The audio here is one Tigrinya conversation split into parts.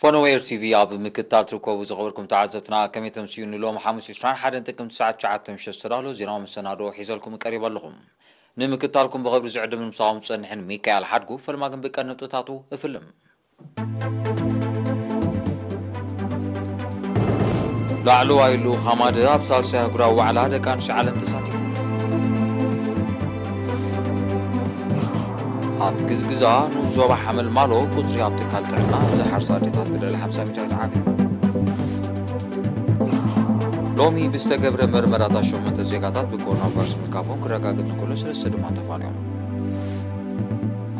ፎኖዌር ቲቪ ኣብ ምክትታል ትርከቡ ዝኸበርኩም ተዓዘብትና፣ ከመይ ተምስዩ? ንሎም ሓሙስ ዕስራን ሓደን ጥቅምቲ ሰዓት ትሽዓተ ምሸት ዝተዳለወ ዜናዊ መሰናድኦ ሒዘልኩም ቀሪበ ኣለኹም። ንምክትታልኩም ብኽብሪ ዝዕድም ንምሳኹም ዝጸንሕን ሚካኤል ሓድጉ። ፈለማ ግን ብቀንዲ ነጥብታቱ እፍልም። ላዕለዋይ ልኡኽ ሃማደ ኣብ ሳልሳይ ኣህጉራዊ ዋዕላ ደቂ ኣንስትዮ ዓለም ተሳቲፉ። ኣብ ግዝግዛ ንኡስ ዞባ ሓመልማሎ ቁጽሪ ኣብ ትካል ጥዕና ዝሓርሳ ኣዴታት ብልዕሊ ሓምሳ ሚእታዊት ዓብዩ። ሎሚ ብዝተገብረ መርመራታት ሸሞንተ ዜጋታት ብኮሮና ቫይረስ ምልካፎም ክረጋገጽ እንከሎ፣ ሰለስተ ድማ ተፋንዮም።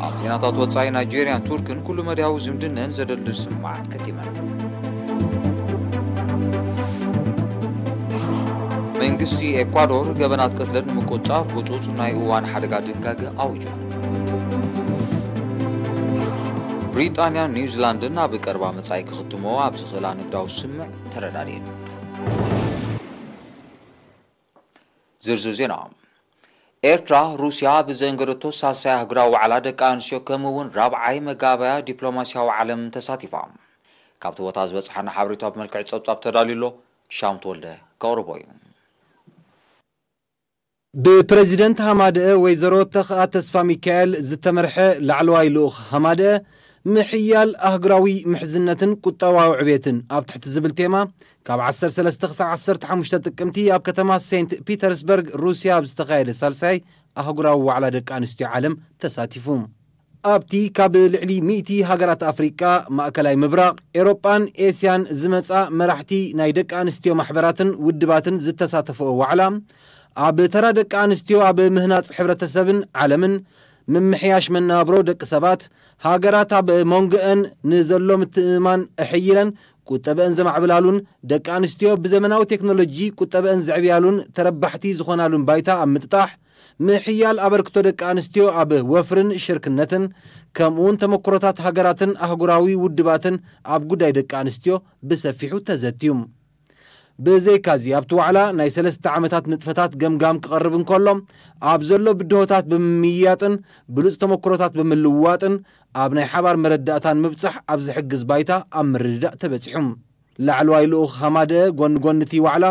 ኣብ ዜናታት ወጻኢ፣ ናይጄርያን ቱርክን ኩሉ መዳያዊ ዝምድነን ዘደልድል ስምምዓት ከቲመን። መንግስቲ ኤኳዶር ገበናት ቅትለት ንምቁጽጻር ህጹጽ ናይ እዋን ሓደጋ ድንጋገ ኣዊጁ። ብሪጣንያን ኒውዚላንድን ኣብ ቀረባ መጻኢ ክኽትሞ ኣብ ዝኽእላ ንግዳዊ ስምምዕ ተረዳድየን። ዝርዝር ዜና። ኤርትራ፣ ሩስያ ብዘንገደቶ ሳልሳይ ኣህጉራዊ ዋዕላ ደቂ ኣንስትዮ፣ ከምኡ እውን ራብዓይ መጋባያ ዲፕሎማስያዊ ዓለም ተሳቲፋ። ካብቲ ቦታ ዝበጽሓና ሓበሬታ ብመልክዕ ጸብጻብ ተዳልዩ ኣሎ። ሻም ተወልደ ከቕርቦ እዩ። ብፕረዚደንት ሃማደአ ወይዘሮ ተኽኣ ተስፋ ሚካኤል ዝተመርሐ ላዕለዋይ ልኡኽ ሃማደአ፣ ምሕያል ኣህጉራዊ ምሕዝነትን ቁጠባዊ ዕቤትን ኣብ ትሕቲ ዝብል ቴማ፣ ካብ ዓሰርተ ሰለስተ ክሳብ ዓሰርተ ሓሙሽተ ጥቅምቲ ኣብ ከተማ ሴንት ፒተርስበርግ ሩስያ ኣብ ዝተኻየደ ሳልሳይ ኣህጉራዊ ዋዕላ ደቂ ኣንስትዮ ዓለም ተሳቲፉ። ኣብቲ ካብ ልዕሊ ሚእቲ ሃገራት ኣፍሪቃ፣ ማእከላይ ምብራቕ፣ ኤውሮጳን ኤስያን ዝመጻ መራሕቲ ናይ ደቂ ኣንስትዮ ማሕበራትን ውድባትን ዝተሳተፈኦ ዋዕላ፣ ኣብ ተራ ደቂ ኣንስትዮ ኣብ ምህናጽ ሕብረተሰብን ዓለምን፣ ምምሕያሽ መነባብሮ ደቂ ሰባት፣ ሃገራት ኣብ መንጎአን ንዘሎ ምትእምማን ኣሐይለን ቁጠበአን ዘማዕብላሉን፣ ደቂ ኣንስትዮ ብዘመናዊ ቴክኖሎጂ ቁጠበአን ዘዕብያሉን ተረባሕቲ ዝኾናሉን ባይታ ኣብ ምጥጣሕ፣ ምሕያል ኣበርክቶ ደቂ ኣንስትዮ ኣብ ወፍርን ሽርክነትን፣ ከምኡውን ተመክሮታት ሃገራትን ኣህጉራዊ ውድባትን ኣብ ጉዳይ ደቂ ኣንስትዮ ብሰፊሑ ተዘትዩ። ብዘይካዚ፣ ኣብቲ ዋዕላ ናይ ሰለስተ ዓመታት ንጥፈታት ገምጋም ክቐርብ እንከሎ፣ ኣብ ዘሎ ብድሆታት ብምምይያጥን ብሉጽ ተመክሮታት ብምልውዋጥን ኣብ ናይ ሓባር መረዳእታን ምብጻሕ ኣብ ዝሕግዝ ባይታ ኣብ ምርድዳእ ተበጺሑ። ላዕለዋይ ልኡኽ ሃማደ ጎኒ ጎኒ እቲ ዋዕላ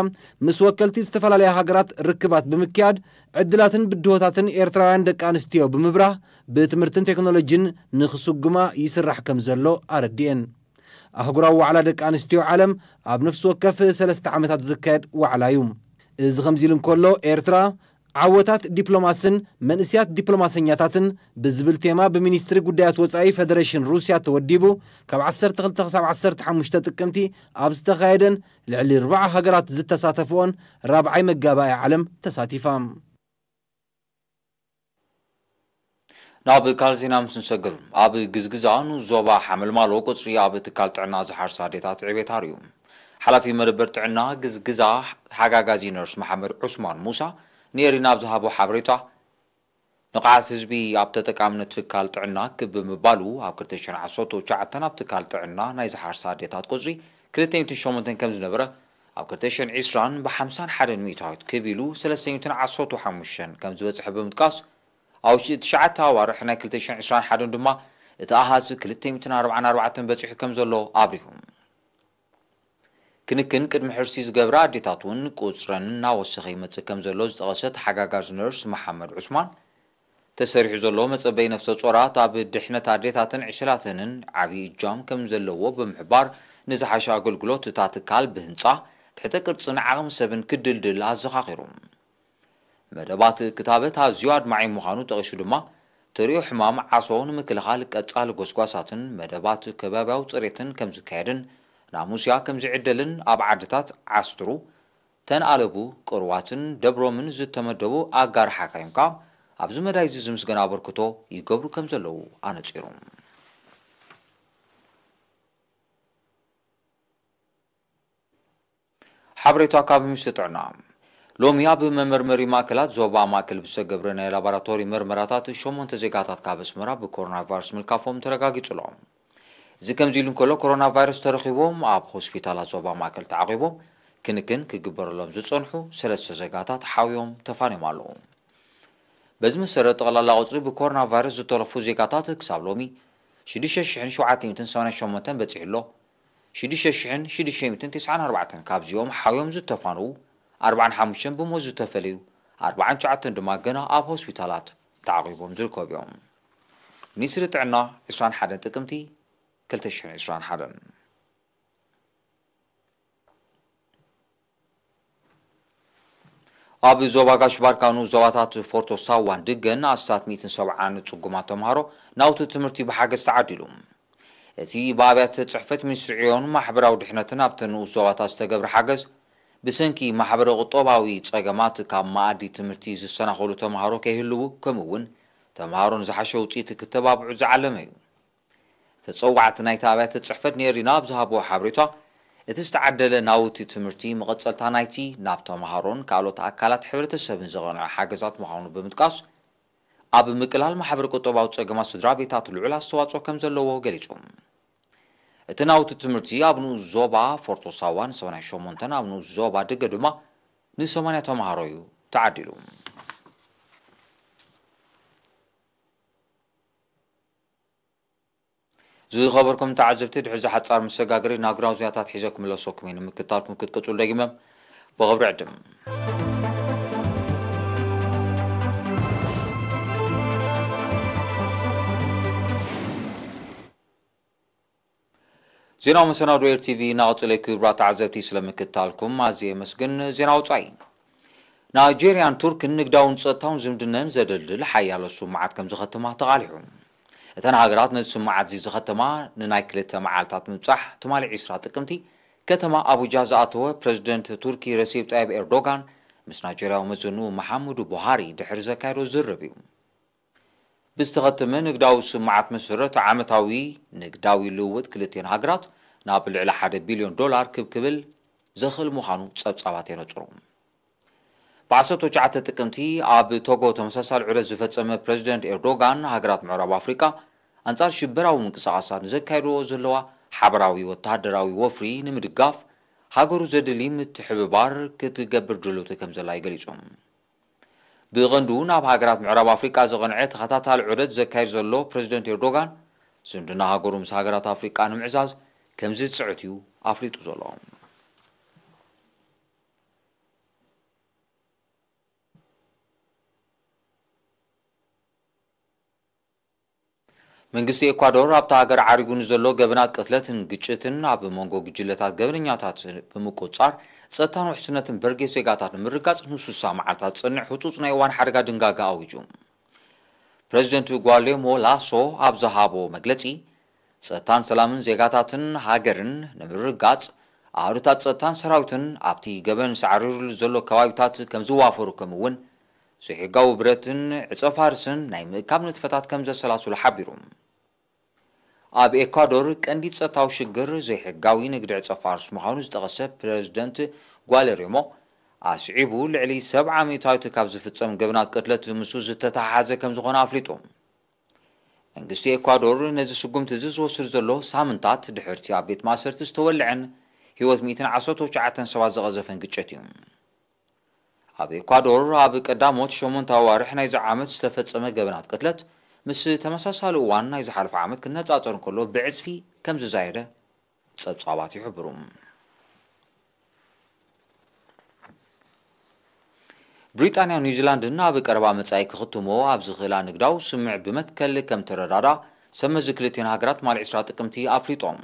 ምስ ወከልቲ ዝተፈላለያ ሃገራት ርክባት ብምክያድ፣ ዕድላትን ብድሆታትን ኤርትራውያን ደቂ ኣንስትዮ ብምብራህ፣ ብትምህርትን ቴክኖሎጂን ንኽስጉማ ይስራሕ ከም ዘሎ ኣረዲኤን። ኣህጉራዊ ዋዕላ ደቂ ኣንስትዮ ዓለም ኣብ ነፍሲ ወከፍ ሰለስተ ዓመታት ዝካየድ ዋዕላ እዩ። እዚ ከምዚ ኢሉ እንከሎ፣ ኤርትራ ዓወታት ዲፕሎማስን መንእስያት ዲፕሎማሰኛታትን ብዝብል ቴማ ብሚኒስትሪ ጉዳያት ወጻኢ ፈደረሽን ሩስያ ተወዲቡ፣ ካብ ዓሰርተ ክልተ ክሳብ ዓሰርተ ሓሙሽተ ጥቅምቲ ኣብ ዝተኻየደን ልዕሊ ኣርብዓ ሃገራት ዝተሳተፍኦን ራብዓይ መጋባእያ ዓለም ተሳቲፋ። ናብ ካልእ ዜና ምስ ንሰግር፣ ኣብ ግዝግዛ ንኡስ ዞባ ሓመልማሎ ቁጽሪ ኣብ ትካል ጥዕና ዝሓርሳ ኣዴታት ዕቤት ኣርእዩ። ሓላፊ መደበር ጥዕና ግዝግዛ፣ ሓጋጋዚ ነርስ መሓመድ ዑስማን ሙሳ ንኤሪና ኣብ ዝሃቦ ሓበሬታ፣ ንቕሓት ህዝቢ ኣብ ተጠቃምነት ትካል ጥዕና ክብ ብምባሉ፣ ኣብ ክልተ ሽሕን ዓሰርተ ትሽዓተን ኣብ ትካል ጥዕና ናይ ዝሓርሳ ኣዴታት ቁጽሪ ክልተ ሚእትን ሸሞንተን ከም ዝነበረ፣ ኣብ ክልተ ሽሕን ዕስራን ብሓምሳን ሓደን ሚእታዊት ክብ ኢሉ ሰለስተ ሚእትን ዓሰርተ ሓሙሽተን ከም ዝበጽሐ ብምጥቃስ፣ ኣብ ውሽጢ ትሽዓተ ኣዋርሕ ናይ ክልተ ሽሕን ዕስራን ሓደን ድማ እቲ ኣሃዝ ክልተ ሚእትን ኣርባዓን ኣርባዕተን በጺሑ ከም ዘሎ ኣብሪሁ። ክንክን ቅድሚ ሕርሲ ዝገብራ ኣዴታት እውን ቁጽረን እናወሰኸ ይመጽእ ከም ዘሎ ዝጠቐሰት ሓጋጋዝ ነርስ መሓመድ ዑስማን፣ ተሰሪሑ ዘሎ መጸበይ ነፍሰ ጾራት ኣብ ድሕነት ኣዴታትን ዕሸላተንን ዓብዪ እጃም ከም ዘለዎ ብምሕባር፣ ንዝሓሸ ኣገልግሎት እታ ትካል ብህንጻ፣ ትሕተ ቅርጽን ዓቕሚ ሰብን ክድልድል ኣዘኻኺሩ። መደባት ክታበት ኣዝዩ ኣድማዒ ምዃኑ ጠቒሱ ድማ፣ ተርእዮ ሕማም ዓሶ ንምክልኻል ቀጻሊ ጎስጓሳትን መደባት ከባብያዊ ጽሬትን ከም ዝካየድን፣ ናሙስያ ከም ዝዕደልን ኣብ ዓድታት ዓስትሩ፣ ተን ኣለቡ፣ ቅርዋትን ደብሮምን ዝተመደቡ ኣጋር ሓካይም ከኣ ኣብዚ መዳይ እዚ ዝምስገን ኣበርክቶ ይገብሩ ከም ዘለዉ ኣነጺሩ። ሓበሬታ ካብ ሚኒስትሪ ጥዕና። ሎሚ ኣብ መመርመሪ ማእከላት ዞባ ማእከል ብዝተገብረ ናይ ላቦራቶሪ መርመራታት ሸሞንተ ዜጋታት ካብ ኣስመራ ብኮሮና ቫይረስ ምልካፎም ተረጋጊጹ ኣሎ። እዚ ከምዚ ኢሉ እንከሎ፣ ኮሮና ቫይረስ ተረኺቦም ኣብ ሆስፒታላት ዞባ ማእከል ተዓቒቦም ክንክን ክግበረሎም ዝጸንሑ ሰለስተ ዜጋታት ሓውዮም ተፋንዮም ኣለዉ። በዚ መሰረት፣ ጠቕላላ ቁጽሪ ብኮሮና ቫይረስ ዝተረፉ ዜጋታት ክሳብ ሎሚ ሽዱሽተ ሽሕን ሸውዓተ ሚእትን ሰማንያን ሸሞንተን በጺሑ ኣሎ። ሽዱሽተ ሽሕን ሽዱሽተ ሚእትን ተስዓን ኣርባዕተን ካብዚኦም ሓውዮም ዝተፋንዉ፣ ኣርባዓን ሓሙሽተን ብሞት ዝተፈለዩ፣ ኣርባዓን ትሽዓተን ድማ ገና ኣብ ሆስፒታላት ተዓቒቦም ዝርከቡ እዮም። ሚኒስትሪ ጥዕና ዕስራን ሓደን ጥቅምቲ ክልተ ሽሕን ዕስራን ሓደን። ኣብ ዞባ ጋሽ ባርካ ንኡስ ዞባታት ፎርቶ ሳዋን ድገን ኣስታት ሚእትን ሰብዓን ጽጉማት ተምሃሮ ናውቲ ትምህርቲ ብሓገዝ ተዓዲሉ። እቲ ብኣብያተ ጽሕፈት ሚኒስትሪ ዕዮን ማሕበራዊ ድሕነትን ኣብተን ንኡስ ዞባታት ዝተገብረ ሓገዝ፣ ብሰንኪ ማሕበረ ቁጠባዊ ጸገማት ካብ መኣዲ ትምህርቲ ዝሰናኸሉ ተምሃሮ ከይህልዉ፣ ከምኡ እውን ተምሃሮ ንዝሓሸ ውጽኢት ክተባብዑ ዝዓለመ እዩ። ተጸዋዕቲ ናይቲ ኣብያተ ጽሕፈት ኔሪና ኣብ ዝሃብዎ ሓበሬታ፣ እቲ ዝተዓደለ ናውቲ ትምህርቲ መቐጸልታ ናይቲ ናብ ተምሃሮን ካልኦት ኣካላት ሕብረተሰብን ዘቐንዐ ሓገዛት ምዃኑ ብምጥቃስ፣ ኣብ ምቅላል ማሕበረ ቁጠባዊ ጸገማት ስድራ ቤታት ልዑል ኣስተዋጽኦ ከም ዘለዎ ገሊጹ። እቲ ናውቲ ትምህርቲ ኣብ ንኡስ ዞባ ፎርቶ ሳዋ ን ሰማንያ ሸሞንተን፣ ኣብ ንኡስ ዞባ ድገ ድማ ንሰማንያ ተምሃሮ እዩ ተዓዲሉ። ዝኸበርኩም ተዓዘብቲ፣ ድሕሪ እዚ ሓጻር መሰጋገሪ ናግራዊ ዜናታት ሒዘ ክምለሰኩም እየ። ንምክትታልኩም ክትቅጽሉ ደጊመ ብኽብሪ ዕድም። ዜናዊ መሰናዶ ኤር ቲቪ እናቐጸለ፣ ክቡራት ተዓዘብቲ፣ ስለ ምክትታልኩም ኣዝየ የመስግን። ዜና ወጻኢ። ናይጄርያን ቱርክን ንግዳውን ጸጥታውን ዝምድነን ዘደልድል ሓያሎ ስምምዓት ከም ዝኸተማ ተቓሊሑ። እተን ሃገራት ነዚ ስምምዓት እዚ ዝኸተማ ንናይ ክልተ መዓልታት ምብጻሕ ትማሊ ዕስራ ጥቅምቲ ከተማ ኣቡጃ ዝኣተወ ፕረዚደንት ቱርኪ ረሲብ ጣይብ ኤርዶጋን ምስ ናይጄርያዊ መዘንኡ መሓሙዱ ቡሃሪ ድሕሪ ዘካየዶ ዝርርብ እዩ። ብዝተኸተመ ንግዳዊ ስምምዓት መሰረት ዓመታዊ ንግዳዊ ልውውጥ ክልቲኤን ሃገራት ናብ ልዕሊ ሓደ ቢልዮን ዶላር ክብ ክብል ዘኽእል ምዃኑ ጸብጻባት የነጽሩ። ብ ዓሰርተ ትሽዓተ ጥቅምቲ ኣብ ቶጎ ተመሳሳሊ ዑደት ዝፈጸመ ፕረዚደንት ኤርዶጋን፣ ሃገራት ምዕራብ ኣፍሪቃ ኣንጻር ሽበራዊ ምንቅስቓሳት ንዘካየድዎ ዘለዋ ሓበራዊ ወተሃደራዊ ወፍሪ ንምድጋፍ ሃገሩ ዘድሊ ምትሕብባር ክትገብር ድልውቲ ከም ዘላ እዩ ገሊጹ። ብቐንዱ ናብ ሃገራት ምዕራብ ኣፍሪቃ ዘቐንዐ ተኸታታሊ ዑደት ዘካየድ ዘሎ ፕረዚደንት ኤርዶጋን፣ ዝምድና ሃገሩ ምስ ሃገራት ኣፍሪቃ ንምዕዛዝ ከም ዝጽዕት እዩ ኣፍሊጡ ዘሎ። መንግስቲ ኤኳዶር ኣብታ ሃገር ዓሪጉ ንዘሎ ገበናት ቅትለትን ግጭትን ኣብ መንጎ ጉጅለታት ገበነኛታት ብምቁጽጻር ጸጥታን ውሕስነትን በርጌስ ዜጋታት ንምርጋጽ ንስሳ መዓልታት ዝጸንሕ ህጹጽ ናይ እዋን ሓደጋ ድንጋገ ኣዊጁ። ፕረዚደንት ጓሌሞ ላሶ ኣብ ዝሃቦ መግለጺ፣ ጸጥታን ሰላምን ዜጋታትን ሃገርን ንምርጋጽ ኣሃዱታት ጸጥታን ሰራዊትን ኣብቲ ገበን ሳዕሪሩሉ ዘሎ ከባቢታት ከም ዝዋፈሩ፣ ከምኡ እውን ዘይሕጋዊ ብረትን ዕጸ ፋርስን ናይ ምእካብ ንጥፈታት ከም ዘሰላስሉ ሓቢሩ። ኣብ ኤኳዶር ቀንዲ ጸጥታዊ ሽግር ዘይሕጋዊ ንግዲ ዕጸ ፋርስ ምዃኑ ዝጠቐሰ ፕረዚደንት ጓለሬሞ፣ ኣስዒቡ ልዕሊ ሰብዓ ሚእታዊት ካብ ዝፍጸም ገበናት ቅትለት ምስኡ ዝተተሓሓዘ ከም ዝኾነ ኣፍሊጡ። መንግስቲ ኤኳዶር ነዚ ስጉምቲ እዚ ዝወስድ ዘሎ ሳምንታት ድሕርቲ ኣብ ቤት ማእሰርቲ ዝተወልዐን ህይወት ሚእትን ዓሰርተ ትሽዓተን ሰባት ዝቐዘፈን ግጭት እዩ። ኣብ ኤኳዶር ኣብ ቀዳሞት ሸሞንተ ኣዋርሕ ናይዚ ዓመት ዝተፈጸመ ገበናት ቅትለት ምስ ተመሳሳሊ እዋን ናይ ዝሓለፈ ዓመት ክነጻጸር እንከሎ ብዕጽፊ ከም ዝዛየደ ጸብጻባት ይሕብሩ። ብሪጣንያን ኒውዚላንድን ኣብ ቀረባ መጻኢ ክኽትሞ ኣብ ዝኽእላ ንግዳዊ ስምምዕ ብመትከል ከም ተረዳዳ ሰመዚ ክልቲኤን ሃገራት ትማሊ ዕስራ ጥቅምቲ ኣፍሊጦም።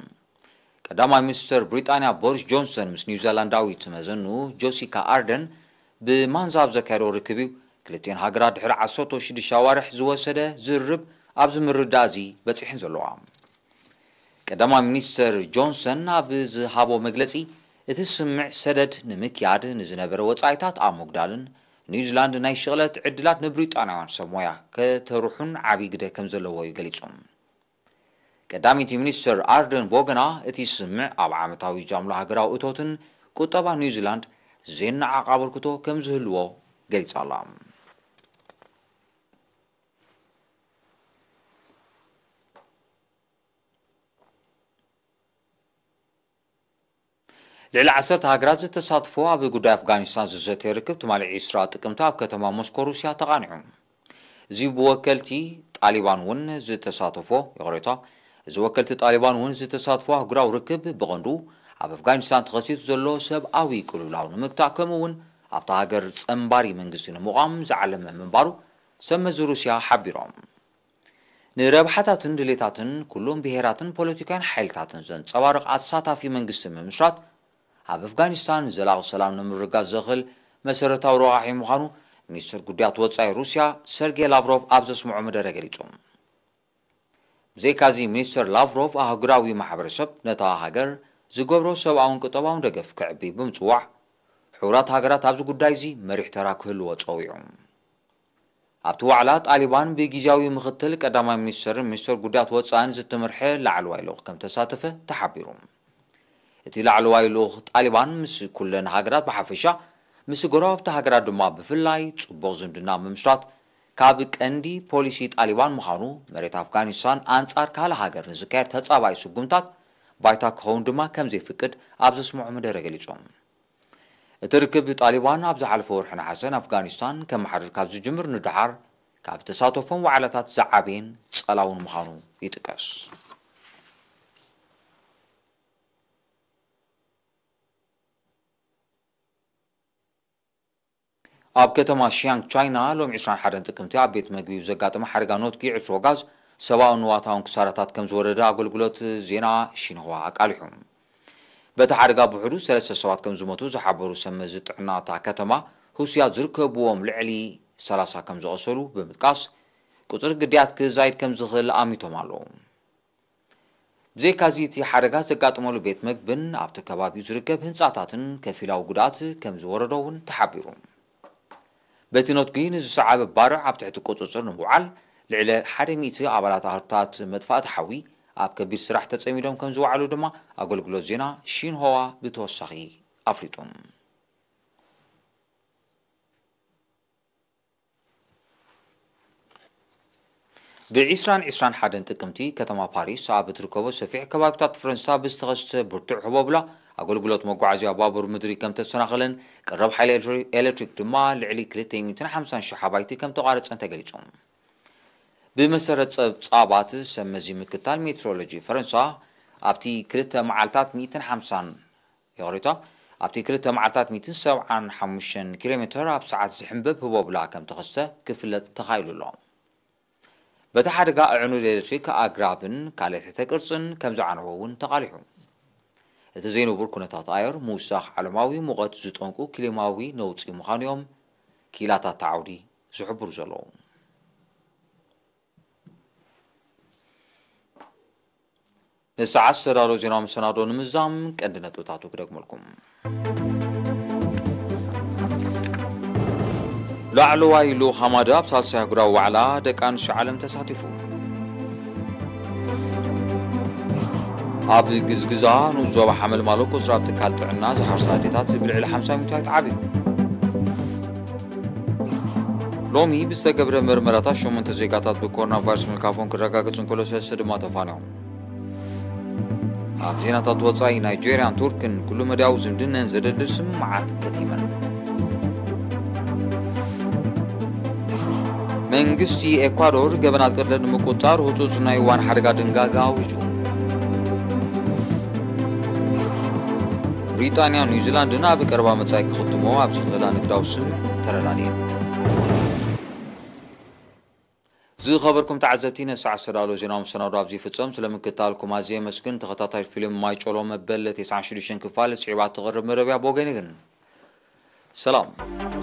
ቀዳማይ ሚኒስተር ብሪጣንያ ቦሪስ ጆንሰን ምስ ኒውዚላንዳዊት መዘኑ ጆሲካ ኣርደን ብማንዛ ኣብ ዘካየዶ ርክብ እዩ ክልቲኤን ሃገራት ድሕሪ ዓሰርተ ሽዱሽተ ኣዋርሕ ዝወሰደ ዝርርብ ኣብዚ ምርዳእ እዚ በጺሐን ዘለዋ። ቀዳማይ ሚኒስተር ጆንሰን ኣብ ዝሃቦ መግለጺ፣ እቲ ስምምዕ ሰደድ ንምክያድ ንዝነበረ ወጻኢታት ኣብ ምጉዳልን ኒውዚላንድ ናይ ሽቕለት ዕድላት ንብሪጣንያውያን ሰብ ሞያ ከተርሑን ዓቢ ግደ ከም ዘለዎ እዩ ገሊጹ። ቀዳመይቲ ሚኒስተር ኣርደን ቦገና፣ እቲ ስምምዕ ኣብ ዓመታዊ ጃምላ ሃገራዊ እቶትን ቁጠባ ኒውዚላንድ ዜናዓቕ ኣበርክቶ ከም ዝህልዎ ገሊጻ ኣላ። ልዕሊ ዓሰርተ ሃገራት ዝተሳትፎ ኣብ ጉዳይ ኣፍጋኒስታን ዝዘተ ርክብ ትማሊ ዕስራ ጥቅምቲ ኣብ ከተማ ሞስኮ ሩስያ ተቓኒዑ። እዚ ብወከልቲ ጣሊባን እውን ዝተሳተፎ፣ ይቕሬታ፣ እዚ ወከልቲ ጣሊባን እውን ዝተሳትፎ ኣህጉራዊ ርክብ ብቐንዱ ኣብ ኣፍጋኒስታን ተኸሲቱ ዘሎ ሰብኣዊ ቅልውላው ንምግታእ፣ ከምኡ እውን ኣብታ ሃገር ጸንባሪ መንግስቲ ንምቋም ዝዓለመ ምንባሩ ሰመዚ ሩስያ ሓቢሮም። ንረብሓታትን ድሌታትን ኩሎም ብሄራትን ፖለቲካውያን ሓይልታትን ዘንጸባርቕ ኣሳታፊ መንግስቲ ምምስራት ኣብ ኣፍጋኒስታን ዘላቒ ሰላም ንምርጋጽ ዘኽእል መሰረታዊ ረቋሒ ምዃኑ ሚኒስትር ጉዳያት ወጻኢ ሩስያ ሰርጌይ ላቭሮቭ ኣብ ዘስምዖ መደረ ገሊጹ። ብዘይካዚ ሚኒስተር ላቭሮቭ ኣህጉራዊ ማሕበረሰብ ነታ ሃገር ዝገብሮ ሰብኣውን ቁጠባውን ደገፍ ከዕቢ ብምጽዋዕ፣ ሕቡራት ሃገራት ኣብዚ ጉዳይ እዚ መሪሕ ተራ ክህልዎ ጸዊዑ። ኣብቲ ዋዕላ ጣሊባን ብግዝያዊ ምኽትል ቀዳማይ ሚኒስተርን ሚኒስተር ጉዳያት ወጻእን ዝተመርሐ ላዕለዋይ ልኡኽ ከም ተሳተፈ ተሓቢሩ። እቲ ላዕለዋይ ልኡኽ ጣሊባን ምስ ኩለን ሃገራት ብሓፈሻ፣ ምስ ጎረባብቲ ሃገራት ድማ ብፍላይ ጽቡቕ ዝምድና ምምስራት ካብ ቀንዲ ፖሊሲ ጣሊባን ምዃኑ፣ መሬት ኣፍጋኒስታን ኣንጻር ካልእ ሃገር ንዝካየድ ተጻባኢ ስጉምታት ባይታ ክኸውን ድማ ከም ዘይፍቅድ ኣብ ዘስምዖ መደረ ገሊጹ። እቲ ርክብ ጣሊባን ኣብ ዝሓለፈ ወርሒ ነሓሰ ንኣፍጋኒስታን ከመሓድር ካብ ዝጅምር ንደሓር ካብ ተሳተፎም ዋዕላታት ዝዓበየን ጸላውን ምዃኑ ይጥቀስ። ኣብ ከተማ ሽያንግ ቻይና ሎም ዕስራን ሓደን ጥቅምቲ ኣብ ቤት መግቢ ብዘጋጠመ ሓደጋ ኖትጊ ዕትሮ ጋዝ ሰብኣውን ንዋታውን ክሳራታት ከም ዝወረደ ኣገልግሎት ዜና ሺንሁዋ ኣቃሊሑ። በቲ ሓደጋ ብውሕዱ ሰለስተ ሰባት ከም ዝሞቱ ዝሓበሩ ሰብ መዚ ጥዕና እታ ከተማ፣ ህሱያት ዝርከብዎም ልዕሊ ሰላሳ ከም ዝቐሰሉ ብምጥቃስ፣ ቁጽሪ ግዳያት ክዛይድ ከም ዝኽእል ኣሚቶም ኣለዉ። ብዘይካዚ እቲ ሓደጋ ዘጋጠመሉ ቤት መግብን ኣብቲ ከባቢኡ ዝርከብ ህንጻታትን ከፊላዊ ጉድኣት ከም ዝወረዶ እውን ተሓቢሩ። በቲ ኖትጊ ንዝሰዓበ ባርዕ ኣብ ትሕቲ ቁጽጽር ንምውዓል ልዕሊ ሓደ ሚእቲ ኣባላት ኣህርታት መጥፋእቲ ሓዊ ኣብ ከቢድ ስራሕ ተጸሚዶም ከም ዝወዓሉ ድማ ኣገልግሎት ዜና ሺንሆዋ ብተወሳኺ ኣፍሊጡ። ብዒስራን ዕስራን ሓደን ጥቅምቲ ከተማ ፓሪስ ኣብ እትርከቦ ሰፊሕ ከባቢታት ፈረንሳ ብዝተኸስተ ብርቱዕ ህቦብላ ኣገልግሎት መጓዓዝያ ባቡር ምድሪ ከም ተሰናኸለን ቀረብ ሓይሊ ኤሌክትሪ-፣ ኤሌክትሪክ ድማ ልዕሊ ክልተ ሚእትን ሓምሳን ሽሕ ኣባይቲ ከም ተቋረጸን ተገሊጹ። ብመሰረት ጸብጻባት ሰብ መዚ ምክታል ሜትሮሎጂ ፈረንሳ፣ ኣብቲ ክልተ መዓልታት ሚእትን ሓምሳን ይቕሬታ፣ ኣብቲ ክልተ መዓልታት ሚእትን ሰብዓን ሓሙሽተን ኪሎ ሜትር ኣብ ሰዓት ዝሕንበብ ህቦብላ ከም ተኸስተ ክፍለጥ ተኻኢሉ ኣሎ። በቲ ሓደጋ ኣዕኑድ ኤሌክትሪክ፣ ኣግራብን ካልእ ትሕተ ቅርጽን ከም ዝዓነወ እውን ተቓሊሑ። እቲ ዘይንቡር ኩነታት ኣየር ምውሳኽ ዓለማዊ ሙቐት ዝጠንቁ ክሊማዊ ነውጺ ምዃኑ እዮም ክኢላታት እቲ ዓውዲ ዝሕብሩ ዘለዉ። ንሰዓት ዝተዳለወ ዜናዊ መሰናዶ ንምዛም ቀንዲ ነጥብታቱ ክደግመልኩም። ላዕለዋይ ልኡኽ ሃማዳ ኣብ ሳልሳይ ኣህጉራዊ ዋዕላ ደቂ ኣንስትዮ ዓለም ተሳቲፉ። ኣብ ግዝግዛ ንኡስ ዞባ ሓመልማሎ ቁጽሪ ኣብ ትካል ጥዕና ዝሓርሳ ኣዴታት ብልዕሊ ሓምሳ ሚእታዊት ዓብዩ። ሎሚ ብዝተገብረ መርመራታት ሸሞንተ ዜጋታት ብኮሮና ቫይረስ ምልካፎም ክረጋገጽ እንከሎ፣ ሰለስተ ድማ ተፋንዮም። ኣብ ዜናታት ወጻኢ፣ ናይጄርያን ቱርክን ኩሉ መዳያዊ ዝምድነን ዘደልድል ስምምዓት ከቲመን። መንግስቲ ኤኳዶር ገበናት ቅትለት ንምቁጽጻር ህጹጽ ናይ እዋን ሓደጋ ድንጋገ ኣዊጁ። ብሪጣንያን ኒውዚላንድን ኣብ ቀረባ መጻኢ ክኽትሞ ኣብ ዝኽእላ ንግዳዊ ስምምዕ ተረዳዲኤን። ዝኸበርኩም ተዓዘብቲ፣ ነዚ ሰዓት ዝተዳለወ ዜናዊ መሰናዶ ኣብዚ ይፍጸም። ስለ ምክትታልኩም ኣዝየ የመስግን። ተኸታታሊ ፊልም ማይ ጮሎ መበል ተስዓን ሽዱሽተን ክፋል ስዒባ ትቐርብ መደብ እያ። ብወገነይ ግን ሰላም።